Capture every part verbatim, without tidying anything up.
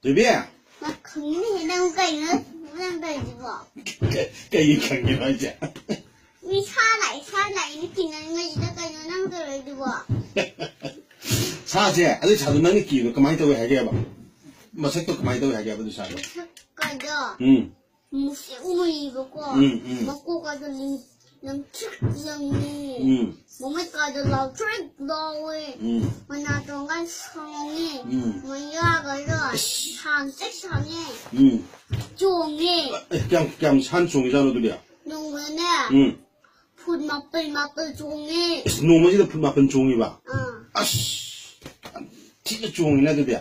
ꯊꯣꯏꯕꯤ! ꯅꯪ ꯈꯪꯉꯤꯅꯦꯍꯦ, ꯅꯪ ꯀꯩꯅꯣ ꯅꯪ ꯇꯧꯔꯤꯁꯤꯕꯣ? ꯀꯩꯒꯤ ꯈꯪꯉꯤꯅꯣ ꯍꯥꯏꯁꯦ? ꯃꯤ ꯁꯥ ꯂꯥꯛꯑꯦ, ꯁꯥ ꯂꯥꯛꯑꯦꯅ ꯀꯤꯅꯔꯤꯉꯩꯁꯤꯗ ꯀꯩꯅꯣ ꯅꯪ ꯇꯧꯔꯤꯗꯨꯕꯣ? ꯁꯥꯁꯦ, ꯑꯗꯨ ꯁꯥꯗꯣ ꯅꯪꯅ ꯀꯤꯕꯗꯣ ꯀꯃꯥꯏꯅ ꯇꯧꯋꯦ ꯍꯥꯏꯒꯦꯕ? ꯃꯁꯛꯇꯣ ꯀꯃꯥꯏꯅ ꯇꯧꯋꯦ ꯍꯥꯏꯒꯦꯕ ꯑꯗꯨ ꯁꯥꯗꯣ? ꯃꯁꯛꯀꯗꯣ ꯎꯝ꯫ ꯃꯨꯁꯤꯛ ꯃꯨꯏꯕꯀꯣ꯫ ꯎꯝ, ꯎꯝ꯫ ꯃꯀꯣꯛꯀꯗꯣ ꯂꯤꯡ-, ꯂꯪꯇ꯭ꯔꯤꯛ ꯂꯪꯉꯤ꯫ ꯎꯝ꯫ ꯃꯃꯤꯠꯀꯗꯣ ꯂꯥꯎꯇ꯭ꯔꯤꯛ ꯂꯥꯎꯋꯦ꯫ ꯎꯝ꯫ ꯃꯅꯥꯇꯣꯟꯒ ꯁꯥꯡꯉꯤ꯫ ꯎꯝ꯫ ꯃꯌꯥꯒꯗꯣ ꯑꯁ꯫ ꯁꯥꯡꯇ꯭ꯔꯤꯛ ꯁꯥꯡꯉꯤ꯫ ꯎꯝ꯫ ꯆꯣꯡꯉꯤ꯫ ꯑꯦ, ꯀꯌꯥꯝ, ꯀꯌꯥꯝ ꯁꯥꯟ ꯆꯣꯡꯉꯤꯖꯥꯠꯅꯣ ꯑꯗꯨꯗꯤ? ꯅꯣꯡꯃꯅꯦ꯫ ꯎꯝ꯫ ꯐꯨꯠ ꯃꯥꯄꯜ ꯃꯥꯄꯜ ꯆꯣꯡꯉꯦ꯫ ꯏꯁ, ꯅꯣꯡꯃꯁꯤꯗ ꯐꯨꯠ ꯃꯥꯄꯜ ꯆꯣꯡꯉꯤꯕ? ꯑꯥ꯫ ꯑꯁ, ꯌꯥꯝ ꯊꯤꯅ ꯆꯣꯡꯉꯤꯅ ꯑꯗꯨꯗꯤ꯫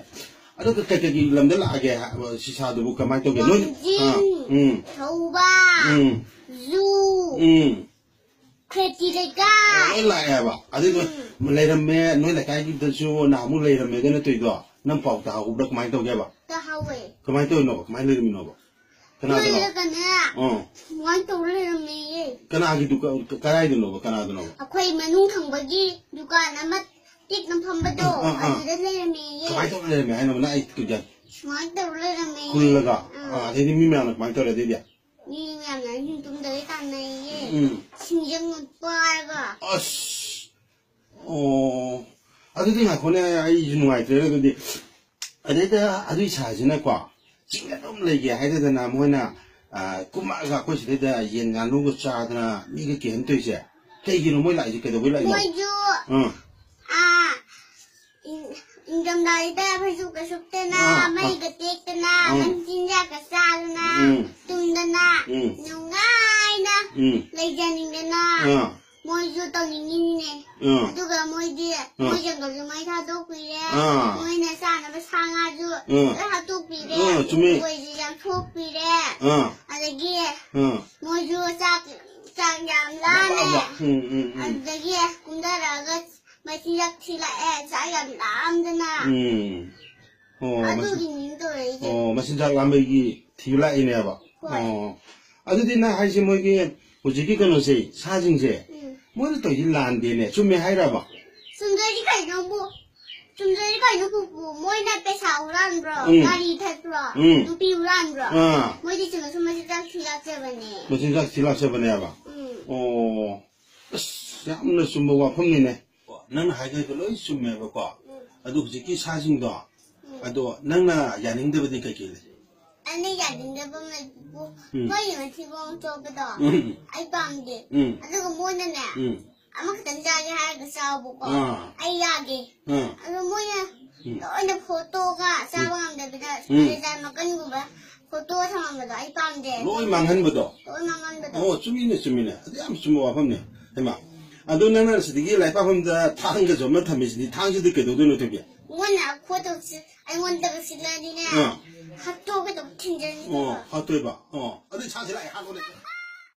ꯑꯗꯨꯒ ꯀꯩ ꯀꯩꯒꯤ ꯂꯝꯗ ꯂꯥꯛꯑꯒꯦ ꯍꯥꯏ-, ꯁꯤꯁꯥꯗꯨꯕꯨ ꯀꯃꯥꯏꯅ ꯇꯧꯒꯦ? ꯂꯣꯏ-, ꯋꯥꯡꯖꯤꯡ, ꯑꯥ, ꯎꯝ, ꯊꯧꯕꯥꯜ, ꯎꯝ, ꯖꯨ, ꯎꯝ꯫ ꯈ꯭ꯔꯦꯇꯤ ꯂꯩꯀꯥꯏ꯫ ꯂꯣꯏ ꯂꯥꯛꯑꯦꯕ꯫ ꯑꯗꯨꯗꯣ ꯎꯝ꯫ ꯂꯩꯔꯝꯃꯦ, ꯅꯣꯏ ꯂꯩꯀꯥꯏꯒꯤꯗꯁꯨ ꯅꯍꯥꯟꯃꯨꯛ ꯂꯩꯔꯝꯃꯦꯒ ꯅꯠꯇꯣꯏꯗꯣ? ꯅꯪ ꯄꯥꯎ ꯇꯥꯍꯧꯕ꯭ꯔꯥ? ꯀꯃꯥꯏꯅ ꯇꯧꯒꯦꯕ? ꯇꯥꯍꯧꯋꯦ꯫ ꯀꯃꯥꯏꯅ ꯇꯧꯔꯤꯅꯣꯕ? ꯀꯃꯥꯏꯅ ꯂꯩꯔꯝꯃꯤꯅꯣꯕ? ꯀꯅꯥꯗꯅꯣ? ꯃꯣꯏꯗꯒꯅꯦ, ꯑꯥ꯫ ꯁꯨꯃꯥꯏꯅ ꯇꯧꯔ ꯂꯩꯔꯝꯃꯦꯌꯦ꯫ ꯀꯅꯥꯒꯤ ꯗꯨꯀꯥꯟ, ꯀ-, ꯀꯗꯥꯏꯗꯅꯣꯕ? ꯀꯅꯥꯗꯅꯣꯕ? ꯑꯩꯈꯣꯏ ꯃꯅꯨꯡ ꯊꯪꯕꯒꯤ ꯗꯨꯀꯥꯟ ꯑꯃ ꯄꯤꯛꯅ ꯐꯝꯕꯗꯣ, ꯑꯥ, ꯑꯥ꯫ ꯑꯗꯨꯗ ꯂꯩꯔꯝꯃꯦꯌꯦ꯫ ꯀꯃꯥꯏꯅ ꯇꯧꯔ ꯂꯩꯔꯝꯃꯦ ꯍꯥꯏꯅꯣ? ꯅꯪ ꯑꯩ ꯀꯤꯖ-, ꯁꯨꯃꯥꯏꯅ ꯇꯧꯔ ꯂꯩꯔꯝꯃꯦꯌꯦ꯫ ꯈꯨꯜꯂꯒ? ꯑꯥ꯫ ꯑꯥ, ꯑꯗꯩꯗꯤ ꯃꯤ ꯃꯌꯥꯝꯅ ꯀꯃꯥꯏꯅ ꯇꯧꯔꯦ ꯑꯗꯩꯗꯤ? ꯃꯤ ꯃꯌꯥꯝꯅ ꯑꯍꯤꯡ ꯇꯨꯝꯗꯒꯩ ꯇꯥꯟꯅꯩꯌꯦ꯫ ꯎꯝ꯫ ꯁꯤꯡꯖꯪꯅ ꯄꯥꯏꯔꯒ꯫ ꯑꯁ! ꯑꯣ, ꯑꯗꯨꯗꯤ ꯉꯥꯏꯈꯣꯅꯦ, ꯑꯩꯁꯨ ꯅꯨꯡꯉꯥꯏꯇ꯭ꯔꯦꯅꯦ ꯑꯗꯨꯗꯤ꯫ ꯑꯗꯩꯗ ꯑꯗꯨꯏ ꯁꯥꯁꯤꯅꯀꯣ, ꯆꯤꯡꯗ ꯑꯗꯨꯝ ꯂꯩꯒꯦ ꯍꯥꯏꯗꯗꯅ ꯃꯣꯏꯅ, ꯑ, ꯀꯨꯝꯃꯛꯑꯒ ꯑꯩꯈꯣꯏ ꯁꯤꯗꯩꯗ ꯌꯦꯟ ꯉꯥꯅꯨꯒ ꯆꯥꯗꯅ ꯃꯤꯒ ꯀꯤꯍꯟ ꯇꯣꯏꯁꯦ ꯀꯩꯒꯤꯅꯣ? ꯃꯣꯏ ꯂꯥꯛꯏꯁꯦ ꯀꯩꯗꯧꯕꯩ ꯂꯥꯛꯏꯅꯣ? ꯃꯣꯏꯁꯨ, ꯑꯥ꯫ ꯑꯥ, ꯏꯪ-, ꯏꯪꯊꯝꯊꯥꯁꯤꯗ ꯐꯩꯖꯨꯞꯀ ꯁꯨꯞꯇꯅ, ꯑꯥ, ꯑꯥ꯫ ꯃꯩꯒ ꯇꯦꯛꯇꯅ, ꯑꯥ꯫ ꯃꯆꯤꯟꯖꯥꯛꯀ ꯆꯥꯗꯅ, ꯎꯝ꯫ ꯇꯨꯝꯗꯅ, ꯎꯝ꯫ ꯅꯨꯡꯉꯥꯏꯅ ꯎꯝ꯫ ꯂꯩꯖꯅꯤꯡꯗꯅ ꯑꯥ꯫ ꯃꯣꯏꯁꯨ ꯇꯧꯅꯤꯡꯉꯤꯅꯤꯅꯦ꯫ ꯑꯥ꯫ ꯑꯗꯨꯒ ꯃꯣꯏꯗꯤ, ꯑꯥ꯫ ꯃꯣꯏ ꯖꯪꯒꯜꯁꯨ ꯃꯩ ꯊꯥꯗꯣꯛꯄꯤꯔꯦ꯫ ꯑꯥ꯫ ꯃꯣꯏꯅ ꯆꯥꯅꯕ ꯁꯥ ꯉꯥꯁꯨ ꯑꯥ꯫ ꯂꯣꯏ ꯍꯥꯠꯇꯣꯛꯄꯤꯔꯦ꯫ ꯑꯥ, ꯆꯨꯝꯃꯤ꯫ ꯎ ꯀꯩꯁꯨ ꯌꯥꯟꯊꯣꯛꯄꯤꯔꯦ꯫ ꯑꯥ꯫ ꯑꯗꯒꯤ ꯑꯥ꯫ ꯃꯣꯏꯁꯨ ꯆꯥꯛ, ꯆꯥꯛ ꯌꯥꯝ ꯂꯥꯝꯃꯦ꯫ ꯎꯝ, ꯎꯝ, ꯎꯝ꯫ ꯑꯗꯒꯤ ꯀꯨꯝꯊꯔꯛꯑꯒ ꯃꯆꯤꯟꯖꯥꯛ ꯊꯤꯂꯛꯑꯦ, ꯆꯥꯛ ꯌꯥꯝ ꯂꯥꯝꯗꯅ꯫ ꯎꯝ꯫ ꯑꯣ, ꯃꯆꯤꯟ-, ꯑꯗꯨꯒꯤꯅꯤ ꯇꯧꯔꯛꯏꯁꯦ꯫ ꯑꯣ, ꯃꯆꯤꯟꯖꯥꯛ ꯂꯥꯝꯕꯒꯤ ꯊꯤꯕ ꯂꯥꯛꯏꯅꯦꯕ? ꯍꯣꯏ꯫ ꯑꯣ꯫ ꯑꯗꯨꯗꯤ ꯅꯪ ꯍꯥꯏꯁꯦ ꯃꯣꯏꯒꯤ ꯍꯧꯖꯤꯛꯀꯤ ꯀꯩꯅꯣꯁꯦ, ꯁꯥꯁꯤꯡꯁꯦ, ꯎꯝ꯫ ꯃꯣꯏꯅ ꯇꯧꯔꯤꯁꯤ ꯂꯥꯟꯗꯦꯅꯦ, ꯆꯨꯝꯃꯦ ꯍꯥꯏꯔꯕ? ꯆꯨꯝꯗ꯭ꯔꯗꯤ ꯀꯩꯅꯣꯕꯨ? ꯆꯨꯝꯗꯣꯏꯅꯤ ꯀꯩꯅꯣ, ꯄꯨꯄꯨ꯫ ꯃꯣꯏꯅ ꯄꯩꯁꯥ ꯍꯨꯔꯥꯟꯕ꯭ꯔꯣ? ꯎꯝ꯫ ꯒꯥꯔꯤ ꯊꯠꯄ꯭ꯔꯣ? ꯎꯝ꯫ ꯅꯨꯄꯤ ꯍꯨꯔꯥꯟꯕ꯭ꯔꯣ? ꯑꯥ꯫ ꯃꯣꯏꯗꯤ ꯆꯨꯝꯅ ꯁꯨꯝ ꯃꯆꯤꯟꯖꯥꯛ ꯊꯤ ꯂꯥꯛꯆꯕꯅꯦ꯫ ꯃꯆꯤꯟꯖꯥꯛ ꯊꯤ ꯂꯥꯛꯆꯕꯅꯦꯕ? ꯎꯝ꯫ ꯑꯣ꯫ ꯑꯁ, ꯌꯥꯝꯅ ꯆꯨꯝꯕ ꯋꯥꯐꯝꯅꯤꯅꯦ꯫ ꯅꯪꯅ ꯍꯥꯏꯗꯣꯏꯗꯣ ꯂꯣꯏ ꯆꯨꯝꯃꯦꯕꯀꯣ꯫ ꯎꯝ꯫ ꯑꯗꯨ ꯍꯧꯖꯤꯛꯀꯤ ꯁꯥꯁꯤꯡꯗꯣ, ꯎꯝ꯫ ꯑꯗꯣ ꯅꯪꯅ ꯌꯥꯅꯤꯡꯗꯕꯗꯤ ꯀꯩꯀꯩ ꯂꯩ? ꯑꯩꯅ ꯌꯥꯅꯤꯡꯗꯕ ꯑꯃ ꯂꯩ, ꯄꯨꯄꯨ꯫ ꯎꯝ꯫ ꯃꯣꯏꯒꯤ ꯃꯊꯤꯕꯣꯡ ꯆꯣꯞꯄꯗꯣ ꯎꯝ꯫ ꯑꯩ ꯄꯥꯝꯗꯦ꯫ ꯎꯝ꯫ ꯑꯗꯨꯒ ꯃꯣꯏꯅꯅꯦ, ꯎꯝ꯫ ꯑꯃꯈꯛꯇꯪ ꯆꯥꯒꯦ ꯍꯥꯏꯔꯒ ꯆꯥꯎꯕꯀꯣ꯫ ꯑꯥ꯫ ꯑꯩ ꯌꯥꯒꯦ꯫ ꯑꯥ꯫ ꯑꯗꯣ ꯃꯣꯏꯅ ꯎꯝ꯫ ꯂꯣꯏꯅ ꯐꯣꯇꯣꯒ ꯆꯥꯕ ꯎꯝ꯫ ꯉꯝꯗꯕꯤꯗ ꯎꯝ꯫ ꯂꯩꯖꯥꯏ ꯃꯀꯟꯒꯨꯝꯕ ꯐꯣꯇꯣ ꯊꯝꯃꯝꯕꯗꯣ ꯑꯩ ꯄꯥꯝꯗꯦ꯫ ꯂꯣꯏ ꯃꯥꯡꯍꯟꯕꯗꯣ? ꯂꯣꯏ ꯃꯥꯡꯍꯟꯕꯗꯣ꯫ ꯑꯣ, ꯆꯨꯝꯃꯤꯅꯦ, ꯆꯨꯝꯃꯤꯅꯦ꯫ ꯑꯗꯨ ꯌꯥꯝ ꯆꯨꯝꯕ ꯋꯥꯐꯝꯅꯦ꯫ ꯍꯩꯃꯥ, ꯑꯗꯣ ꯅꯪꯅ ꯁꯤꯗꯒꯤ ꯂꯥꯏꯔꯤꯛ ꯄꯥꯐꯝꯗ ꯊꯥꯡꯒꯁꯨ ꯑꯃ ꯊꯝꯃꯤꯁꯤꯗꯤ, ꯊꯥꯡꯁꯤꯗꯤ ꯀꯩꯗꯧꯗꯣꯏꯅꯣ, ꯊꯣꯏꯕꯤ? ꯃꯣꯏꯅ ꯈꯣꯠꯇꯧꯁꯤ ꯑꯩꯉꯣꯟꯗꯒ ꯁꯤꯜꯂꯛꯑꯗꯤꯅꯦ, ꯑꯥ꯫ ꯍꯥꯠꯇꯣꯛꯀꯦ ꯇꯧꯕ ꯊꯤꯟꯖꯟꯒꯦ ꯑꯣ, ꯇꯧꯕ꯫ ꯍꯥꯠꯇꯣꯏꯕ? ꯑꯣ, ꯑꯗꯨꯗꯤ ꯁꯥꯁꯤ ꯂꯥꯛꯑꯦ, ꯍꯥꯠꯂꯣꯅꯦ꯫